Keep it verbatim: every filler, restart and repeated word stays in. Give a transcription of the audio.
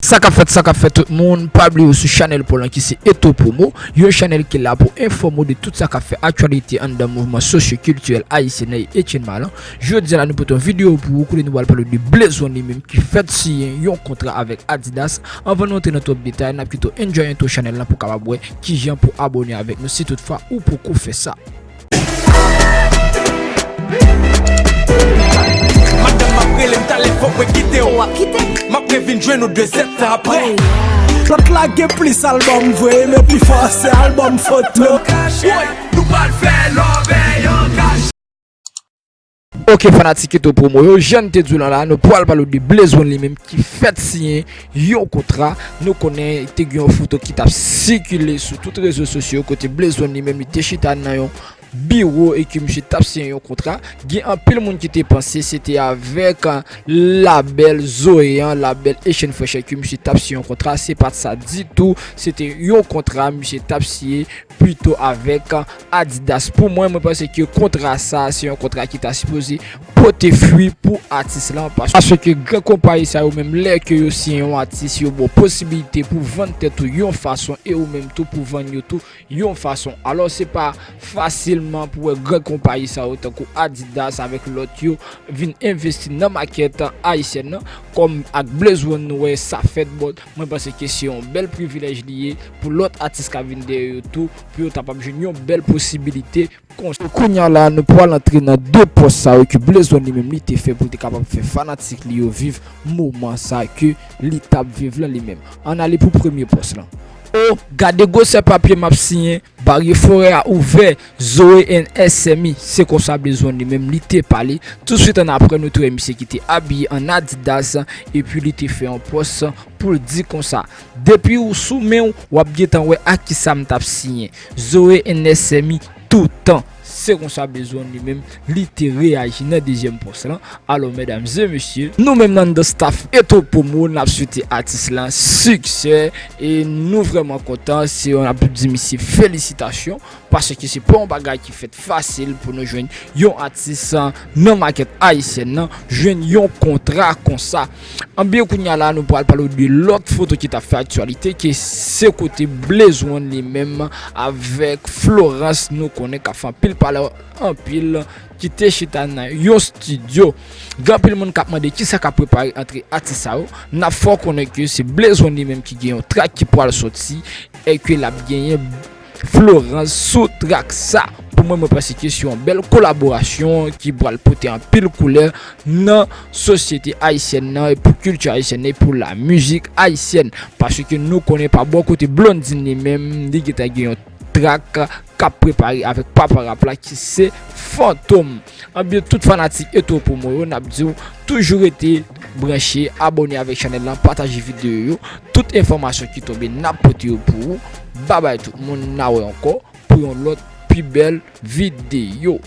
Sa k ap fèt, sa k ap fèt tout moun, pa bliye w sou chanèl pa w lan ki se Eto Promo, yon chanèl ki la pou enfòme w de tout sa k ap fè aktyalite anndan mouvman sosyo-kiltirèl ayisyen nan e Etienne Malan. Jodi a la nou pote yon videyo pou ou kote nou pral pale de Blaze One li menm ki fèk siyen yon kontra avèk Adidas. Anvan nou antre nan twòp detay, n ap kite w enjoy entwo chanèl lan pou w kapab wè kijan pou abòne avèk nou si toutfwa ou poko fè sa. Madanm m ap rele m talè fòk mwen kite w. M ap revin jwenn ou de zèt tan apre. Lòt la gen plis albòm vre, men pi fò se albòm foto. Nou pral fè love yon kach. Ok fanatik Eto Promo yo, jan n te di w lan la, nou pral pale w de Blaze One li menm ki fèk siyen yon kontra. Nou konnen te gen yon foto ki t ap sikile sou tout rezo sosyo kote Blaze One li menm li te chita nan yon biwo e ke misye t ap siyen yon kontra. Gen anpil moun ki te panse se te avèk labèl Zoe an, labèl Asian Fresh ke misye t ap siyen yon kontra. Se pa t sa ditou. Se te yon kontra misye t ap siyen pito avèk Adidas. Pou mwen, mwen panse ke kontra sa se yon kontra ki ta sipoze pote fwi pou atis lan, paske gran konpayi sa yo menm lè ke yo siyen yon atis, yo ba w posibilite pou vann tèt ou yon fason e ou menm tou pou vann yo tou yon fason. Alò se pa fasilman pou wè gran konpayi sa yo tankou Adidas avèk lòt yo vin envesti nan makèt ayisyèn nan kòm ak Blaze One nou wè sa fèt, but mwen panse ke se yon bèl privilèj li ye pou lòt atis k ap vin dèyè yo tou pou yo ta kapab jwenn yon bèl posibilite konsa. Kounye a la nou pral antre nan de pòs sa yo ke Blaze One li menm li te fè pou l te kapab fè fanatik li yo viv moman sa ke li t ap viv lan li menm. Ann ale pou premye pòs lan. O, gade gwosè papye m ap siyen, barye forè a ouvè, Zoe and S M E, se konsa Blaze One li menm li te pale. Tousuit annapre nou te wè misye ki te abiye an Adidas epi li te fè yon pòs pou l di konsa, depi ou sou men w, w ap gentan wè ak kisa m t ap siyen. Zoe and S M E toutan. Se konsa Blaze One li menm li te reyaji nan dezyèm pòs lan. Alò medam e mesye, nou menm nan anndan staff Eto Promo n ap swete atis lan siksè e nou vrèman kontan. Se yon, n ap di misye felisitasyon paske se pa yon bagay ki fèt fasil pou nou jwenn yon atis nan makèt ayisyèn nan jwenn yon kontra konsa. Anbyen kounye a la nou pral pale w de lòt foto ki t ap fè aktyalite ke se kote Blaze One li menm avèk Florence nou konnen k ap fè anpil pale anpil ki te chita nan yon estidyo. Gen anpil moun k ap mande kisa k ap prepare antre atis sa yo. N ap fè w konnen ke se Blaze One li menm ki gen yon trak ki pral sòti e ke l ap genyen Florence sou trak sa. Pou mwen, mwen panse ke se yon bèl kolaborasyon ki pral pote anpil koulè nan sosyete ayisyèn nan e pou kilti ayisyèn nan e pou lamizik ayisyèn. Paske nou konnen pa bò kote Blondine li menm, li gentan gen yon trak k ap prepare avèk papa rap la ki se Fantom. Anbyen tout fanatik Eto Promo yo, n ap di w toujou rete branche, abòne avèk chanèl lan, pataje videyo yo. Tout enfòmasyon ki tonbe n ap pote yo pou ou. Babay tout moun, n a wè ankò pou yon lòt pi bèl videyo.